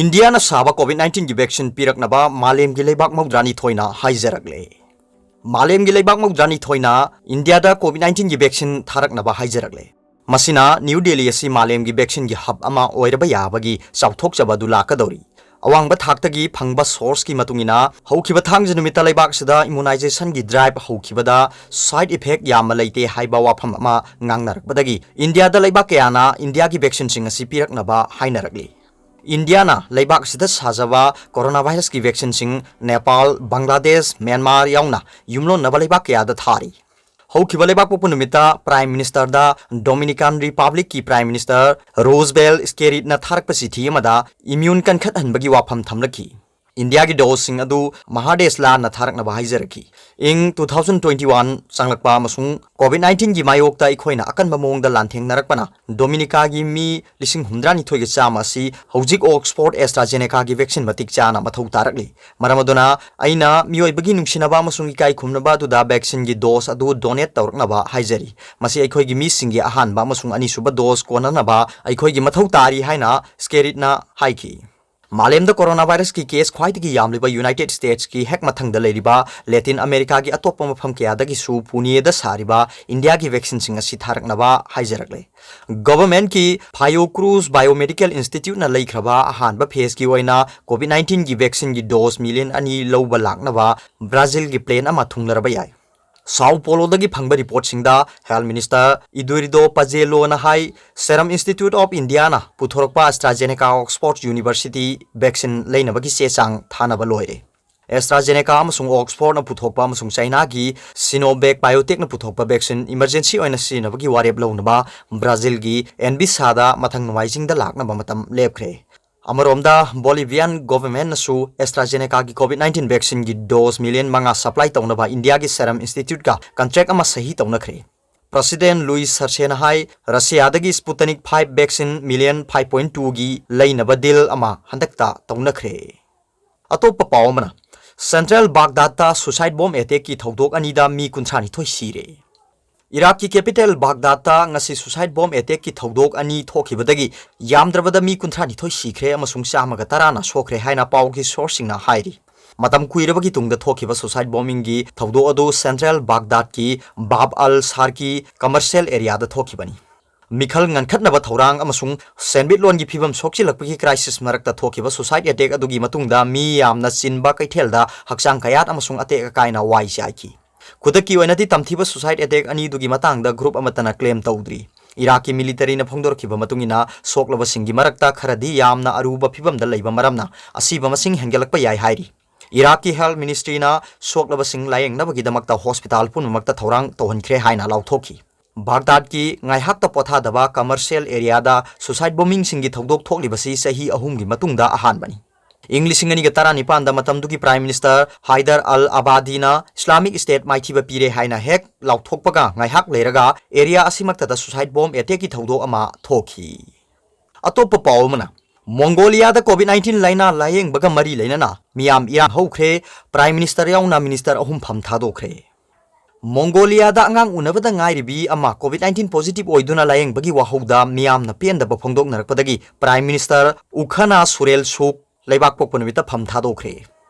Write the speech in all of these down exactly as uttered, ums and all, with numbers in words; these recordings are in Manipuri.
ꯏꯟꯗꯤꯌꯥꯅ ꯁꯥꯕ COVID nineteenꯒꯤ vaccine ꯄꯤꯔꯛꯅꯕ ꯃꯥꯂꯦꯝꯒꯤ ꯂꯩꯕꯥꯛ ꯃꯧꯗ꯭ꯔꯥꯅꯤꯊꯣꯏꯅ ꯍꯥꯏꯖꯔꯛꯂꯦ꯫ ꯃꯥꯂꯦꯝꯒꯤ ꯂꯩꯕꯥꯛ ꯃꯧꯗ꯭ꯔꯥꯅꯤꯊꯣꯏꯅ ꯏꯟꯗꯤꯌꯥꯗ COVID nineteenꯒꯤ vaccine ꯊꯥꯔꯛꯅꯕ ꯍꯥꯏꯖꯔꯛꯂꯦ꯫ ꯃꯁꯤꯅ ꯅ꯭ꯌꯨ ꯗꯦꯜꯂꯤ ꯑꯁꯤ ꯃꯥꯂꯦꯝꯒꯤ vaccineꯒꯤ hub ꯑꯃ ꯑꯣꯏꯔꯕ ꯌꯥꯕꯒꯤ ꯆꯥꯎꯊꯣꯛꯆꯕ ꯑꯗꯨ ꯂꯥꯛꯀꯗꯧꯔꯤ꯫ ꯑꯋꯥꯡꯕ ꯊꯥꯛꯇꯒꯤ ꯐꯪꯕ sourceꯀꯤ ꯃꯇꯨꯡ ꯏꯟꯅ, ꯍꯧꯈꯤꯕ ꯊꯥꯡꯖ ꯅꯨꯃꯤꯠꯇ ꯂꯩꯕꯥꯛꯁꯤꯗ immunizationꯒꯤ drive ꯍꯧꯈꯤꯕꯗ side effect ꯌꯥꯝꯅ ꯂꯩꯇꯦ ꯍꯥꯏꯕ ꯋꯥꯐꯝ ꯑꯃ ꯉꯥꯡꯅꯔꯛꯄꯗꯒꯤ ꯏꯟꯗꯤꯌꯥꯗ ꯂꯩꯕꯥꯛ ꯀꯌꯥꯅ ꯏꯟꯗꯤꯌꯥꯒꯤ vaccineꯁꯤꯡ ꯑꯁꯤ ꯄꯤꯔꯛꯅꯕ ꯍꯥꯏꯅꯔꯛꯂꯤ꯫ ꯏꯟꯗꯤꯌꯥꯅ ꯂꯩꯕꯥꯛ ꯑꯁꯤꯗ ꯁꯥꯖꯕ coronavirusꯀꯤ vaccineꯁꯤꯡ ꯅꯦꯄꯥꯜ, ꯕꯪꯒ꯭ꯂꯥꯗꯦꯁ, ꯃ꯭ꯌꯥꯟꯃꯥꯔ ꯌꯥꯎꯅ ꯌꯨꯝꯂꯣꯟꯅꯕ ꯂꯩꯕꯥꯛ ꯀꯌꯥꯗ ꯊꯥꯔꯤ꯫ ꯍꯧꯈꯤꯕ ꯂꯩꯕꯥꯛꯄꯣꯛꯄ ꯅꯨꯃꯤꯠꯇ Prime Ministerꯗ Dominican Republicꯀꯤ Prime Minister Roosevelt Skerritꯅ ꯊꯥꯔꯛꯄ ꯆꯤꯊꯤ ꯑꯃꯗ immune ꯀꯟꯈꯠꯍꯟꯕꯒꯤ ꯋꯥꯐꯝ ꯊꯝꯂꯛꯈꯤ꯫ ꯏꯟꯗꯤꯌꯥꯒꯤ doseꯁꯤꯡ ꯑꯗꯨ ꯃꯍꯥꯗꯦꯁ ꯂꯥꯟꯅ ꯊꯥꯔꯛꯅꯕ ꯍꯥꯏꯖꯔꯛꯈꯤ꯫ ꯏꯪ two thousand twenty one ꯆꯪꯂꯛꯄ ꯑꯃꯁꯨꯡ COVID nineteenꯒꯤ ꯃꯥꯌꯣꯛꯇ ꯑꯩꯈꯣꯏꯅ ꯑꯀꯟꯕ ꯃꯑꯣꯡꯗ ꯂꯥꯟꯊꯦꯡꯅꯔꯛꯄꯅ ꯗꯣꯃꯤꯅꯤꯀꯥꯒꯤ ꯃꯤ ꯂꯤꯁꯤꯡ ꯍꯨꯝꯗ꯭ꯔꯥꯅꯤꯊꯣꯏꯒ ꯆꯥꯝꯃ ꯑꯁꯤ ꯍꯧꯖꯤꯛ Oxford AstraZenecaꯒꯤ vaccine ꯃꯇꯤꯛ ꯆꯥꯅ ꯃꯊꯧ ꯇꯥꯔꯛꯂꯤ꯫ ꯃꯔꯝ ꯑꯗꯨꯅ ꯑꯩꯅ ꯃꯤꯑꯣꯏꯕꯒꯤ ꯅꯨꯡꯁꯤꯅꯕ ꯑꯃꯁꯨꯡ ꯏꯀꯥꯏ ꯈꯨꯝꯅꯕ ꯑꯗꯨꯗ vaccineꯒꯤ dose ꯑꯗꯨ donate ꯇꯧꯔꯛꯅꯕ ꯍꯥꯏꯖꯔꯤ꯫ ꯃꯁꯤ ꯑꯩꯈꯣꯏꯒꯤ ꯃꯤꯁꯤꯡꯒꯤ ꯑꯍꯥꯟꯕ ꯑꯃꯁꯨꯡ ꯑꯅꯤꯁꯨꯕ dose ꯀꯣꯟꯅꯅꯕ ꯑꯩꯈꯣꯏꯒꯤ ꯃꯊꯧ ꯇꯥꯔꯤ ꯍꯥꯏꯅ Skerritꯅ ꯍꯥꯏꯈꯤ꯫ ꯃꯥꯂꯦꯝꯗ coronavirusꯀꯤ case ꯈ꯭ꯋꯥꯏꯗꯒꯤ ꯌꯥꯝꯂꯤꯕ United Statesꯀꯤ ꯍꯦꯛ ꯃꯊꯪꯗ ꯂꯩꯔꯤꯕ Latin Americaꯒꯤ ꯑꯇꯣꯞꯄ ꯃꯐꯝ ꯀꯌꯥꯗꯒꯤꯁꯨ ꯄꯨꯅꯦꯗ ꯁꯥꯔꯤꯕ ꯏꯟꯗꯤꯌꯥꯒꯤ vaccineꯁꯤꯡ ꯑꯁꯤ ꯊꯥꯔꯛꯅꯕ ꯍꯥꯏꯖꯔꯛꯂꯦ꯫ Governmentꯀꯤ Fiocruz Biomedical Instituteꯅ ꯂꯩꯈ꯭ꯔꯕ ꯑꯍꯥꯟꯕ phaseꯀꯤ ꯑꯣꯏꯅ COVID nineteenꯒꯤ vaccineꯒꯤ dose million ꯑꯅꯤ ꯂꯧꯕ ꯂꯥꯛꯅꯕ Brazilꯒꯤ plan ꯑꯃ ꯊꯨꯡꯂꯔꯕ ꯌꯥꯏ꯫ Sao Pauloꯗꯒꯤ ꯐꯪꯕ reportꯁꯤꯡꯗ Health Minister Eduardo Pazuelloꯅ high, Serum Institute of Indiaꯅ ꯄꯨꯊꯣꯔꯛꯄ AstraZeneca Oxford University vaccine ꯂꯩꯅꯕꯒꯤ ꯆꯦ ꯆꯥꯡ ꯊꯥꯅꯕ ꯂꯣꯏꯔꯦ꯫ AstraZeneca ꯑꯃꯁꯨꯡ Oxfordꯅ ꯄꯨꯊꯣꯛꯄ ꯑꯃꯁꯨꯡ Chinaꯒꯤ Sinovac Biotechꯅ ꯄꯨꯊꯣꯛꯄ vaccine emergency ꯑꯣꯏꯅ ꯁꯤꯖꯤꯟꯅꯕꯒꯤ ꯋꯥꯔꯦꯞ ꯂꯧꯅꯕ Brazilꯒꯤ Anvisada ꯃꯊꯪ ꯅꯣꯡꯃꯥꯏꯖꯤꯡꯗ ꯂꯥꯛꯅꯕ ꯃꯇꯝ ꯂꯦꯞꯈ꯭ꯔꯦ꯫ ꯑꯃꯔꯣꯝꯗ, Bolivian governmentꯅꯁꯨ AstraZenecaꯒꯤ COVID nineteen vaccineꯒꯤ dose million ꯃꯉꯥ supply ꯇꯧꯅꯕ ꯏꯟꯗꯤꯌꯥꯒꯤ Serum Instituteꯀ contract ꯑꯃ ꯁꯍꯤ ꯇꯧꯅꯈ꯭ꯔꯦ꯫ President Luis Arcena ꯍꯥꯏ, ꯔꯁꯤꯌꯥꯗꯒꯤ Sputnik five vaccine million five point twoꯒꯤ ꯂꯩꯅꯕ deal ꯑꯃ ꯍꯟꯗꯛꯇ ꯇꯧꯅꯈ꯭ꯔꯦ꯫ ꯑꯇꯣꯞꯄ ꯄꯥꯎ ꯑꯃꯅ, Central Baghdadꯇ suicide bomb attackꯀꯤ ꯊꯧꯗꯣꯛ ꯑꯅꯤꯗ ꯃꯤ ꯀꯨꯟꯊ꯭ꯔꯥꯅꯤꯊꯣꯏ ꯁꯤꯔꯦ꯫ ꯏꯔꯥꯛꯀꯤ capital ꯕꯥꯒꯗꯥꯗꯇ ꯉꯁꯤ suicide bomb attackꯀꯤ ꯊꯧꯗꯣꯛ ꯑꯅꯤ ꯊꯣꯛꯈꯤꯕꯗꯒꯤ ꯌꯥꯝꯗ꯭ꯔꯕꯗ ꯃꯤ ꯀꯨꯟꯊ꯭ꯔꯥ ꯅꯤꯊꯣꯏ ꯁꯤꯈ꯭ꯔꯦ ꯑꯃꯁꯨꯡ ꯆꯥꯝꯃꯒ ꯇꯔꯥꯅ ꯁꯣꯛꯈ꯭ꯔꯦ ꯍꯥꯏꯅ ꯄꯥꯎꯒꯤ sourceꯁꯤꯡꯅ ꯍꯥꯏꯔꯤ꯫ ꯃꯇꯝ ꯀꯨꯏꯔꯕꯒꯤ ꯇꯨꯡꯗ ꯊꯣꯛꯈꯤꯕ suicide bombingꯒꯤ ꯊꯧꯗꯣꯛ ꯑꯗꯨ central ꯕꯥꯒꯗꯥꯗꯀꯤ ꯕꯥꯕ ꯑꯜ ꯁꯥꯔꯀꯤ commercial areaꯗ ꯊꯣꯛꯈꯤꯕꯅꯤ꯫ ꯃꯤꯈꯜ ꯉꯟꯈꯠꯅꯕ ꯊꯧꯔꯥꯡ ꯑꯃꯁꯨꯡ ꯁꯦꯟꯃꯤꯠꯂꯣꯟꯒꯤ ꯐꯤꯚꯝ ꯁꯣꯛꯆꯤꯜꯂꯛꯄꯒꯤ crisis ꯃꯔꯛꯇ ꯊꯣꯛꯈꯤꯕ suicide attack ꯑꯗꯨꯒꯤ ꯃꯇꯨꯡꯗ ꯃꯤ ꯌꯥꯝꯅ ꯆꯤꯟꯕ ꯀꯩꯊꯦꯜꯗ ꯍꯛꯆꯥꯡ ꯀꯌꯥꯠ ꯑꯃꯁꯨꯡ ꯑꯇꯦꯛ ꯑꯀꯥꯏꯅ ꯋꯥꯏ ꯆꯥꯏꯈꯤ꯫ ꯈꯨꯗꯛꯀꯤ ꯑꯣꯏꯅꯗꯤ ꯇꯝꯊꯤꯕ suicide attack ꯑꯅꯤꯗꯨꯒꯤ ꯃꯇꯥꯡꯗ group ꯑꯃꯠꯇꯅ claim ꯇꯧꯗ꯭ꯔꯤ꯫ ꯏꯔꯥꯛꯀꯤ militaryꯅ ꯐꯣꯡꯗꯣꯔꯛꯈꯤꯕ ꯃꯇꯨꯡ ꯏꯟꯅ, ꯁꯣꯛꯂꯕꯁꯤꯡꯒꯤ ꯃꯔꯛꯇ ꯈꯔꯗꯤ ꯌꯥꯝꯅ ꯑꯔꯨꯕ ꯐꯤꯚꯝꯗ ꯂꯩꯕ ꯃꯔꯝꯅ ꯑꯁꯤꯕ ꯃꯁꯤꯡ ꯍꯦꯟꯒꯠꯂꯛꯄ ꯌꯥꯏ ꯍꯥꯏꯔꯤ꯫ ꯏꯔꯥꯛꯀꯤ health ministryꯅ ꯁꯣꯛꯂꯕꯁꯤꯡ ꯂꯥꯌꯦꯡꯅꯕꯒꯤꯗꯃꯛꯇ hospital ꯄꯨꯝꯅꯃꯛꯇ ꯊꯧꯔꯥꯡ ꯇꯧꯍꯟꯈ꯭ꯔꯦ ꯍꯥꯏꯅ ꯂꯥꯎꯊꯣꯛꯈꯤ꯫ ꯕꯥꯒꯗꯥꯗꯀꯤ ꯉꯥꯏꯍꯥꯛꯇ ꯄꯣꯊꯥꯗꯕ commercial areaꯗ suicide bombingꯁꯤꯡꯒꯤ ꯊꯧꯗꯣꯛ ꯊꯣꯛꯂꯤꯕꯁꯤ ꯆꯍꯤ ꯑꯍꯨꯝꯒꯤ ꯃꯇꯨꯡꯗ ꯑꯍꯥꯟꯕꯅꯤ꯫ ꯏꯪ ꯂꯤꯁꯤꯡ ꯑꯅꯤꯒ ꯇꯔꯥꯅꯤꯄꯥꯟꯗ ꯃꯇꯝꯗꯨꯒꯤ Prime Minister ꯍꯥꯏꯗꯔ ꯑꯜ ꯑꯕꯥꯗꯤꯅ Islamic State ꯃꯥꯏꯊꯤꯕ ꯄꯤꯔꯦ ꯍꯥꯏꯅ ꯍꯦꯛ ꯂꯥꯎꯊꯣꯛꯄꯒ ꯉꯥꯏꯍꯥꯛ ꯂꯩꯔꯒ area ꯑꯁꯤꯃꯛꯇꯗ suicide bomb attackꯀꯤ ꯊꯧꯗꯣꯛ ꯑꯃ ꯊꯣꯛꯈꯤ꯫ ꯑꯇꯣꯞꯄ ꯄꯥꯎ ꯑꯃꯅ, ꯃꯣꯡꯒꯣꯂꯤꯌꯥꯗ COVID nineteen ꯂꯥꯏꯅꯥ ꯂꯥꯌꯦꯡꯕꯒ ꯃꯔꯤ ꯂꯩꯅꯅ ꯃꯤꯌꯥꯝ ꯏꯔꯥꯡ ꯍꯧꯈ꯭ꯔꯦ, Prime Minister ꯌꯥꯎꯅ minister ꯑꯍꯨꯝ ꯐꯝ ꯊꯥꯗꯣꯛꯈ꯭ꯔꯦ꯫ ꯃꯣꯡꯒꯣꯂꯤꯌꯥꯗ ꯑꯉꯥꯡ ꯎꯅꯕꯗ ꯉꯥꯏꯔꯤꯕꯤ ꯑꯃ COVID nineteen positive ꯑꯣꯏꯗꯨꯅ ꯂꯥꯌꯦꯡꯕꯒꯤ ꯋꯥꯍꯧꯗ ꯃꯤꯌꯥꯝꯅ ꯄꯦꯟꯗꯕ ꯐꯣꯡꯗꯣꯛꯅꯔꯛꯄꯗꯒꯤ Prime Minister ꯎꯈꯅꯥ ꯁꯨꯔꯦꯜ ꯁꯨꯛ ꯂꯩꯕꯥꯛ ꯄꯣꯛꯄ ꯅꯨꯃꯤꯠꯇ ꯐꯝ ꯊꯥꯗꯣꯛꯈ꯭ꯔꯦ꯫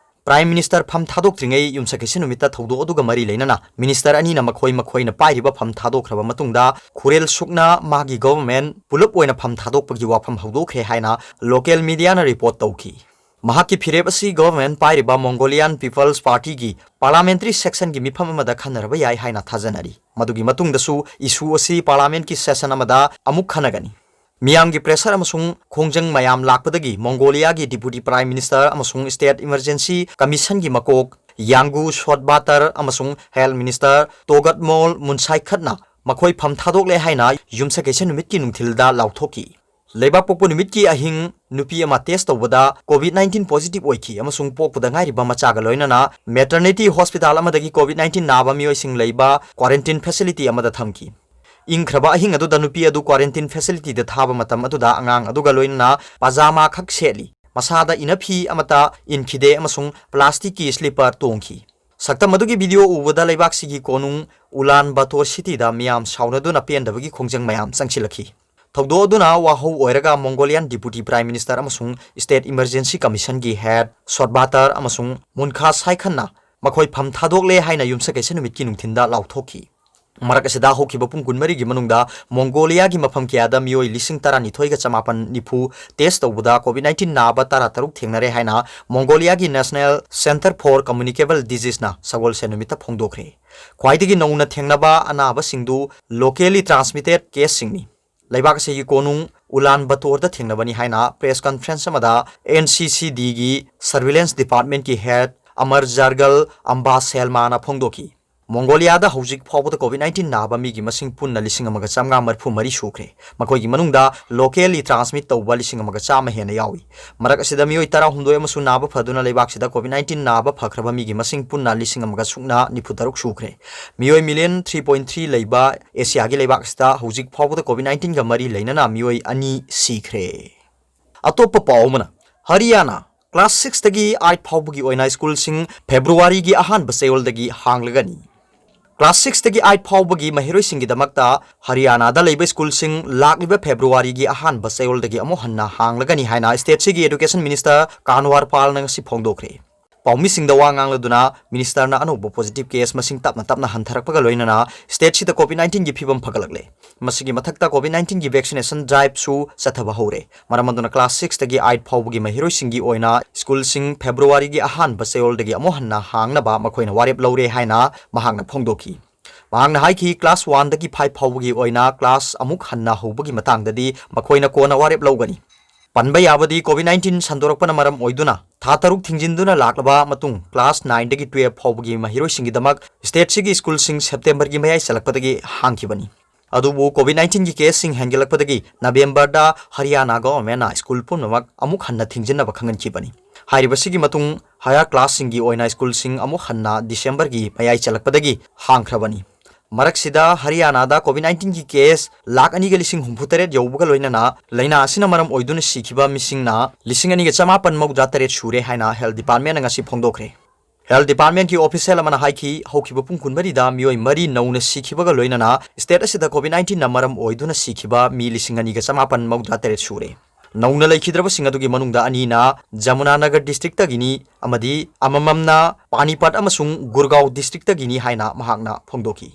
Prime Minister ꯐꯝ ꯊꯥꯗꯣꯛꯇ꯭ꯔꯤꯉꯩ ꯌꯨꯝꯁꯀꯩꯁ ꯅꯨꯃꯤꯠꯇ ꯊꯧꯗꯣꯛ ꯑꯗꯨꯒ ꯃꯔꯤ ꯂꯩꯅꯅ minister ꯑꯅꯤꯅ ꯃꯈꯣꯏ ꯃꯈꯣꯏꯅ ꯄꯥꯏꯔꯤꯕ ꯐꯝ ꯊꯥꯗꯣꯛꯈ꯭ꯔꯕ ꯃꯇꯨꯡꯗ, ꯈꯨꯔꯦꯜ ꯁꯨꯛꯅ ꯃꯥꯒꯤ government ꯄꯨꯂꯞ ꯑꯣꯏꯅ ꯐꯝ ꯊꯥꯗꯣꯛꯄꯒꯤ ꯋꯥꯐꯝ ꯍꯧꯗꯣꯛꯈ꯭ꯔꯦ ꯍꯥꯏꯅ local mediaꯅ report ꯇꯧꯈꯤ꯫ ꯃꯍꯥꯛꯀꯤ ꯐꯤꯔꯦꯞ ꯑꯁꯤ government ꯄꯥꯏꯔꯤꯕ Mongolian People's Partyꯒꯤ parliamentary sessionꯒꯤ ꯃꯤꯐꯝ ꯑꯃꯗ ꯈꯟꯅꯔꯕ ꯌꯥꯏ ꯍꯥꯏꯅ ꯊꯥꯖꯅꯔꯤ꯫ ꯃꯗꯨꯒꯤ ꯃꯇꯨꯡꯗꯁꯨ issue ꯑꯁꯤ parliamentꯀꯤ session ꯑꯃꯗ ꯑꯃꯨꯛ ꯈꯟꯅꯒꯅꯤ꯫ ꯃꯤꯌꯥꯝꯒꯤ pressure ꯑꯃꯁꯨꯡ ꯈꯣꯡꯖꯪ ꯃꯌꯥꯝ ꯂꯥꯛꯄꯗꯒꯤ ꯃꯣꯡꯒꯣꯂꯤꯌꯥꯒꯤ Deputy Prime Minister ꯑꯃꯁꯨꯡ State Emergency Commissionꯒꯤ ꯃꯀꯣꯛ ꯌꯥꯡꯒꯨ ꯁꯣꯠꯕꯥꯇꯔ ꯑꯃꯁꯨꯡ Health Minister ꯇꯣꯒꯠꯃꯣꯜ ꯃꯨꯟꯁꯥꯏꯈꯠꯅ ꯃꯈꯣꯏ ꯐꯝ ꯊꯥꯗꯣꯛꯂꯦ ꯍꯥꯏꯅ ꯌꯨꯝꯁꯀꯩꯁ ꯅꯨꯃꯤꯠꯀꯤ ꯅꯨꯡꯊꯤꯜꯗ ꯂꯥꯎꯊꯣꯛꯈꯤ꯫ ꯂꯩꯕꯥꯛ ꯄꯣꯛꯄ ꯅꯨꯃꯤꯠꯀꯤ ꯑꯍꯤꯡ ꯅꯨꯄꯤ ꯑꯃ test ꯇꯧꯕꯗ COVID nineteen positive ꯑꯣꯏꯈꯤ ꯑꯃꯁꯨꯡ ꯄꯣꯛꯄꯗ ꯉꯥꯏꯔꯤꯕ ꯃꯆꯥꯒ ꯂꯣꯏꯅꯅ maternity hospital ꯑꯃꯗꯒꯤ COVID nineteen ꯅꯥꯕ ꯃꯤꯑꯣꯏꯁꯤꯡ ꯂꯩꯕ quarantine facility ꯑꯃꯗ ꯊꯝꯈꯤ꯫ ꯏꯪꯈ꯭ꯔꯕ ꯑꯍꯤꯡ ꯑꯗꯨꯗ ꯅꯨꯄꯤ ꯑꯗꯨ quarantine facilityꯗ ꯊꯥꯕ ꯃꯇꯝ ꯑꯗꯨꯗ ꯑꯉꯥꯡ ꯑꯗꯨꯒ ꯂꯣꯏꯅꯅ pajama ꯈꯛ ꯁꯦꯠꯂꯤ, ꯃꯁꯥꯗ ꯏꯅꯐꯤ ꯑꯃꯠꯇ ꯏꯟꯈꯤꯗꯦ ꯑꯃꯁꯨꯡ plasticꯀꯤ slipper ꯇꯣꯡꯈꯤ꯫ ꯁꯛꯇꯝ ꯑꯗꯨꯒꯤ video ꯎꯕꯗ ꯂꯩꯕꯥꯛꯁꯤꯒꯤ ꯀꯣꯅꯨꯡ ꯎꯂꯥꯟ ꯕꯥꯇꯣꯔ cityꯗ ꯃꯤꯌꯥꯝ ꯁꯥꯎꯅꯗꯨꯅ ꯄꯦꯟꯗꯕꯒꯤ ꯈꯣꯡꯖꯪ ꯃꯌꯥꯝ ꯆꯪꯁꯤꯜꯂꯛꯈꯤ꯫ ꯊꯧꯗꯣꯛ ꯑꯗꯨꯅ ꯋꯥꯍꯧ ꯑꯣꯏꯔꯒ Mongolian Deputy Prime Minister ꯑꯃꯁꯨꯡ State Emergency Commissionꯒꯤ head ꯁꯣꯠꯕꯥꯇꯔ ꯑꯃꯁꯨꯡ ꯃꯨꯟꯈꯥ ꯁꯥꯏꯈꯟꯅ ꯃꯈꯣꯏ ꯐꯝ ꯊꯥꯗꯣꯛꯂꯦ ꯍꯥꯏꯅ ꯌꯨꯝꯁꯀꯩꯁ ꯅꯨꯃꯤꯠꯀꯤ ꯅꯨꯡꯊꯤꯟꯗ ꯂꯥꯎꯊꯣꯛꯈꯤ꯫ ꯃꯔꯛ ꯑꯁꯤꯗ ꯍꯧꯈꯤꯕ ꯄꯨꯡ ꯀꯨꯟꯃꯔꯤꯒꯤ ꯃꯅꯨꯡꯗ ꯃꯣꯡꯒꯣꯂꯤꯌꯥꯒꯤ ꯃꯐꯝ ꯀꯌꯥꯗ ꯃꯤꯑꯣꯏ ꯂꯤꯁꯤꯡ ꯇꯔꯥꯅꯤꯊꯣꯏꯒ ꯆꯃꯥꯄꯟ ꯅꯤꯐꯨ test ꯇꯧꯕꯗ COVID nineteen ꯅꯥꯕ ꯇꯔꯥꯇꯔꯨꯛ ꯊꯦꯡꯅꯔꯦ ꯍꯥꯏꯅ ꯃꯣꯡꯒꯣꯂꯤꯌꯥꯒꯤ National Centre for Communicable Diseaseꯅ ꯁꯒꯣꯜꯁꯦꯟ ꯅꯨꯃꯤꯠꯇ ꯐꯣꯡꯗꯣꯛꯈ꯭ꯔꯦ꯫ ꯈ꯭ꯋꯥꯏꯗꯒꯤ ꯅꯧꯅ ꯊꯦꯡꯅꯕ ꯑꯅꯥꯕꯁꯤꯡꯗꯨ locally transmitted caseꯁꯤꯡꯅꯤ꯫ ꯂꯩꯕꯥꯛ ꯑꯁꯤꯒꯤ ꯀꯣꯅꯨꯡ ꯎꯂꯥꯟ ꯕꯇꯣꯔꯗ ꯊꯦꯡꯅꯕꯅꯤ ꯍꯥꯏꯅ press conference ꯑꯃꯗ NCCDꯒꯤ Surveillance Departmentꯀꯤ head ꯑꯃꯔ ꯖꯔꯒꯜ ꯑꯝꯕꯥ ꯁꯦꯜꯃꯥꯅ ꯐꯣꯡꯗꯣꯛꯈꯤ꯫ ꯃꯣꯡꯒꯣꯂꯤꯌꯥꯗ ꯍꯧꯖꯤꯛ ꯐꯥꯎꯕꯗ COVID nineteen ꯅꯥꯕ ꯃꯤꯒꯤ ꯃꯁꯤꯡ ꯄꯨꯟꯅ ꯂꯤꯁꯤꯡ ꯑꯃꯒ ꯆꯥꯝꯃꯉꯥ ꯃꯔꯤꯐꯨ ꯃꯔꯤ ꯁꯨꯈ꯭ꯔꯦ꯫ ꯃꯈꯣꯏꯒꯤ ꯃꯅꯨꯡꯗ locally transmit ꯇꯧꯕ ꯂꯤꯁꯤꯡ ꯑꯃꯒ ꯆꯥꯝꯃ ꯍꯦꯟꯅ ꯌꯥꯎꯏ꯫ ꯃꯔꯛ ꯑꯁꯤꯗ ꯃꯤꯑꯣꯏ ꯇꯔꯥꯍꯨꯝꯗꯣꯏ ꯑꯃꯁꯨ ꯅꯥꯕ ꯐꯗꯨꯅ ꯂꯩꯕꯥꯛꯁꯤꯗ COVID nineteen ꯅꯥꯕ ꯐꯈ꯭ꯔꯕ ꯃꯤꯒꯤ ꯃꯁꯤꯡ ꯄꯨꯟꯅ ꯂꯤꯁꯤꯡ ꯑꯃꯒ ꯁꯨꯞꯅ ꯅꯤꯐꯨ ꯇꯔꯨꯛ ꯁꯨꯈ꯭ꯔꯦ꯫ ꯃꯤꯑꯣꯏ million three point three ꯂꯩꯕ ꯑꯦꯁꯤꯌꯥꯒꯤ ꯂꯩꯕꯥꯛꯁꯤꯗ ꯍꯧꯖꯤꯛ ꯐꯥꯎꯕꯗ COVID nineteenꯒ ꯃꯔꯤ ꯂꯩꯅꯅ ꯃꯤꯑꯣꯏ ꯑꯅꯤ ꯁꯤꯈ꯭ꯔꯦ꯫ ꯑꯇꯣꯞꯄ ꯄꯥꯎ ꯑꯃꯅ, ꯍꯔꯤꯌꯥꯅꯥ class sixꯇꯒꯤ eight ꯐꯥꯎꯕꯒꯤ ꯑꯣꯏꯅ schoolꯁꯤꯡ Februaryꯒꯤ ꯑꯍꯥꯟꯕ ꯆꯌꯣꯜꯗꯒꯤ ꯍꯥꯡꯂꯒꯅꯤ꯫ Class sixꯇꯒꯤ eight ꯐꯥꯎꯕꯒꯤ ꯃꯍꯩꯔꯣꯏꯁꯤꯡꯒꯤꯗꯃꯛꯇ ꯍꯔꯤꯌꯥꯅꯥꯗ ꯂꯩꯕ schoolꯁꯤꯡ ꯂꯥꯛꯂꯤꯕ Februaryꯒꯤ ꯑꯍꯥꯟꯕ ꯆꯌꯣꯜꯗꯒꯤ ꯑꯃꯨꯛ ꯍꯟꯅ ꯍꯥꯡꯂꯒꯅꯤ ꯍꯥꯏꯅ stateꯁꯤꯒꯤ Education Minister ꯀꯥꯟꯋꯥꯔ ꯄꯥꯜꯅ ꯉꯁꯤ ꯐꯣꯡꯗꯣꯛꯈ꯭ꯔꯦ꯫ ꯄꯥꯎꯃꯤꯁꯤꯡꯗ ꯋꯥ ꯉꯥꯡꯂꯗꯨꯅ ministerꯅ ꯑꯅꯧꯕ positive case ꯃꯁꯤꯡ ꯇꯞꯅ ꯇꯞꯅ ꯍꯟꯊꯔꯛꯄꯒ ꯂꯣꯏꯅꯅ stateꯁꯤꯗ COVID nineteenꯒꯤ ꯐꯤꯕꯝ ꯐꯒꯠꯂꯛꯂꯦ꯫ ꯃꯁꯤꯒꯤ ꯃꯊꯛꯇ COVID nineteenꯒꯤ vaccination driveꯁꯨ ꯆꯠꯊꯕ ꯍꯧꯔꯦ꯫ ꯃꯔꯝ ꯑꯗꯨꯅ class sixꯇꯒꯤ eight ꯐꯥꯎꯕꯒꯤ ꯃꯍꯩꯔꯣꯏꯁꯤꯡꯒꯤ ꯑꯣꯏꯅ schoolꯁꯤꯡ Februaryꯒꯤ ꯑꯍꯥꯟꯕ ꯆꯌꯣꯜꯗꯒꯤ ꯑꯃꯨꯛ ꯍꯟꯅ ꯍꯥꯡꯅꯕ ꯃꯈꯣꯏꯅ ꯋꯥꯔꯦꯞ ꯂꯧꯔꯦ ꯍꯥꯏꯅ ꯃꯍꯥꯛꯅ ꯐꯣꯡꯗꯣꯛꯈꯤ꯫ ꯃꯍꯥꯛꯅ ꯍꯥꯏꯈꯤ, class oneꯗꯒꯤ five ꯐꯥꯎꯕꯒꯤ ꯑꯣꯏꯅ class ꯑꯃꯨꯛ ꯍꯟꯅ ꯍꯧꯕꯒꯤ ꯃꯇꯥꯡꯗꯗꯤ ꯃꯈꯣꯏꯅ ꯀꯣꯟꯅ ꯋꯥꯔꯦꯞ ꯂꯧꯒꯅꯤ꯫ ꯄꯟꯕ ꯌꯥꯕꯗꯤ, COVID nineteen ꯁꯟꯗꯣꯔꯛꯄꯅ ꯃꯔꯝ ꯑꯣꯏꯗꯨꯅ ꯊꯥ ꯇꯔꯨꯛ ꯊꯤꯡꯖꯤꯟꯗꯨꯅ ꯂꯥꯛꯂꯕ ꯃꯇꯨꯡ class nineꯗꯒꯤ twelve ꯐꯥꯎꯕꯒꯤ ꯃꯍꯩꯔꯣꯏꯁꯤꯡꯒꯤꯗꯃꯛ stateꯁꯤꯒꯤ schoolꯁꯤꯡ Septemberꯒꯤ ꯃꯌꯥꯏ ꯆꯜꯂꯛꯄꯗꯒꯤ ꯍꯥꯡꯈꯤꯕꯅꯤ꯫ ꯑꯗꯨꯕꯨ COVID nineteenꯒꯤ caseꯁꯤꯡ ꯍꯦꯟꯒꯠꯂꯛꯄꯗꯒꯤ Novemberꯗ ꯍꯔꯤꯌꯥꯅꯥ governmentꯅ school ꯄꯨꯝꯅꯃꯛ ꯑꯃꯨꯛ ꯍꯟꯅ ꯊꯤꯡꯖꯤꯟꯅꯕ ꯈꯪꯍꯟꯈꯤꯕꯅꯤ꯫ ꯍꯥꯏꯔꯤꯕꯁꯤꯒꯤ ꯃꯇꯨꯡ higher classꯁꯤꯡꯒꯤ ꯑꯣꯏꯅ schoolꯁꯤꯡ ꯑꯃꯨꯛ ꯍꯟꯅ Decemberꯒꯤ ꯃꯌꯥꯏ ꯆꯜꯂꯛꯄꯗꯒꯤ ꯍꯥꯡꯈ꯭ꯔꯕꯅꯤ꯫ ꯃꯔꯛꯁꯤꯗ ꯍꯔꯤꯌꯥꯅꯥꯗ COVID nineteenꯒꯤ case ꯂꯥꯈ ꯑꯅꯤꯒ ꯂꯤꯁꯤꯡ ꯍꯨꯝꯐꯨ ꯇꯔꯦꯠ ꯌꯧꯕꯒ ꯂꯣꯏꯅꯅ ꯂꯥꯏꯅꯥ ꯑꯁꯤꯅ ꯃꯔꯝ ꯑꯣꯏꯗꯨꯅ ꯁꯤꯈꯤꯕ ꯃꯤꯁꯤꯡꯅ ꯂꯤꯁꯤꯡ ꯑꯅꯤꯒ ꯆꯃꯥꯄꯟ ꯃꯧꯗ꯭ꯔꯥ ꯇꯔꯦꯠ ꯁꯨꯔꯦ ꯍꯥꯏꯅ health departmentꯅ ꯉꯁꯤ ꯐꯣꯡꯗꯣꯛꯈ꯭ꯔꯦ꯫ Health Department ꯀꯤ official ꯑꯃꯅ ꯍꯥꯏꯈꯤ, ꯍꯧꯈꯤꯕ ꯄꯨꯡ ꯀꯨꯟꯃꯔꯤꯗ ꯃꯤꯑꯣꯏ ꯃꯔꯤ ꯅꯧꯅ ꯁꯤꯈꯤꯕꯒ ꯂꯣꯏꯅꯅ state ꯑꯁꯤꯗ COVID nineteen ꯅ ꯃꯔꯝ ꯑꯣꯏꯗꯨꯅ ꯁꯤꯈꯤꯕ ꯃꯤ ꯂꯤꯁꯤꯡ ꯑꯅꯤꯒ ꯆꯃꯥꯄꯟ ꯃꯧꯗ꯭ꯔꯥ ꯇꯔꯦꯠ ꯁꯨꯔꯦ꯫ ꯅꯧꯅ ꯂꯩꯈꯤꯗ꯭ꯔꯕꯁꯤꯡ ꯑꯗꯨꯒꯤ ꯃꯅꯨꯡꯗ ꯑꯅꯤꯅ ꯖꯃꯨꯅꯥꯅꯒꯔ district ꯇꯒꯤꯅꯤ ꯑꯃꯗꯤ ꯑꯃꯃꯝꯅ ꯄꯥꯅꯤꯄꯠ ꯑꯃꯁꯨꯡ ꯒꯨꯔꯒꯥꯎ district ꯇꯒꯤꯅꯤ ꯍꯥꯏꯅ ꯃꯍꯥꯛꯅ ꯐꯣꯡꯗꯣꯛꯈꯤ꯫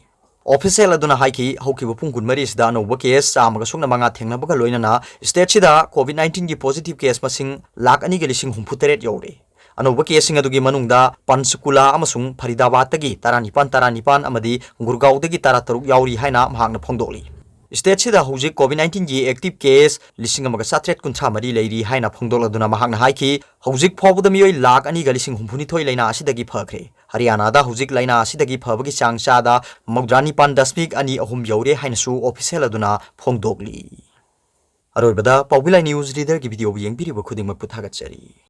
Official ꯑꯗꯨꯅ ꯍꯥꯏꯈꯤ, ꯍꯧꯈꯤꯕ ꯄꯨꯡ ꯀꯨꯟꯃꯔꯤ ꯑꯁꯤꯗ ꯑꯅꯧꯕ case ꯆꯥꯝꯃꯒ ꯁꯨꯞꯅ ꯃꯉꯥ ꯊꯦꯡꯅꯕꯒ ꯂꯣꯏꯅꯅ state ꯁꯤꯗ COVID nineteen ꯒꯤ positive case ꯃꯁꯤꯡ ꯂꯥꯈ ꯑꯅꯤꯒ ꯂꯤꯁꯤꯡ ꯍꯨꯝꯐꯨ ꯇꯔꯦꯠ ꯌꯧꯔꯦ꯫ ꯑꯅꯧꯕ case ꯁꯤꯡ ꯑꯗꯨꯒꯤ ꯃꯅꯨꯡꯗ ꯄꯟꯆꯀꯨꯂꯥ ꯑꯃꯁꯨꯡ ꯐꯔꯤꯗꯥꯕꯥꯗꯇꯒꯤ ꯇꯔꯥꯅꯤꯄꯥꯟ, ꯇꯔꯥꯅꯤꯄꯥꯟ ꯑꯃꯗꯤ ꯒꯨꯔꯒꯥꯎꯗꯒꯤ ꯇꯔꯥꯇꯔꯨꯛ ꯌꯥꯎꯔꯤ ꯍꯥꯏꯅ ꯃꯍꯥꯛꯅ ꯐꯣꯡꯗꯣꯛꯂꯤ꯫ State ꯁꯤꯗ ꯍꯧꯖꯤꯛ COVID nineteen ꯒꯤ active case ꯂꯤꯁꯤꯡ ꯑꯃꯒ ꯆꯥꯇ꯭ꯔꯦꯠ ꯀꯨꯟꯊ꯭ꯔꯥ ꯃꯔꯤ ꯂꯩꯔꯤ ꯍꯥꯏꯅ ꯐꯣꯡꯗꯣꯛꯂꯗꯨꯅ ꯃꯍꯥꯛꯅ ꯍꯥꯏꯈꯤ, ꯍꯧꯖꯤꯛ ꯐꯥꯎꯕꯗ ꯃꯤꯑꯣꯏ ꯂꯥꯈ ꯑꯅꯤꯒ ꯂꯤꯁꯤꯡ ꯍꯨꯝꯐꯨꯅꯤꯊꯣꯏ ꯂꯥꯏꯅꯥ ꯑꯁꯤꯗꯒꯤ ꯐꯈ꯭ꯔꯦ꯫ ꯍꯔꯤꯌꯥꯅꯥꯗ ꯍꯧꯖꯤꯛ ꯂꯥꯏꯅꯥ ꯑꯁꯤꯗꯒꯤ ꯐꯕꯒꯤ ꯆꯥꯡ ꯆꯥꯗ ꯃꯧꯗ꯭ꯔꯥ ꯅꯤꯄꯥꯟ ꯗꯁꯃꯤꯛ ꯑꯅꯤ ꯑꯍꯨꯝ ꯌꯧꯔꯦ ꯍꯥꯏꯅꯁꯨ official ꯑꯗꯨꯅ ꯐꯣꯡꯗꯣꯛꯂꯤ꯫ ꯑꯔꯣꯏꯕꯗ ꯄꯥꯎꯕꯤ ꯂꯥꯏ news reader ꯒꯤ video ꯕꯨ ꯌꯦꯡꯕꯤꯔꯤꯕ ꯈꯨꯗꯤꯡꯃꯛꯄꯨ ꯊꯥꯒꯠꯆꯔꯤ꯫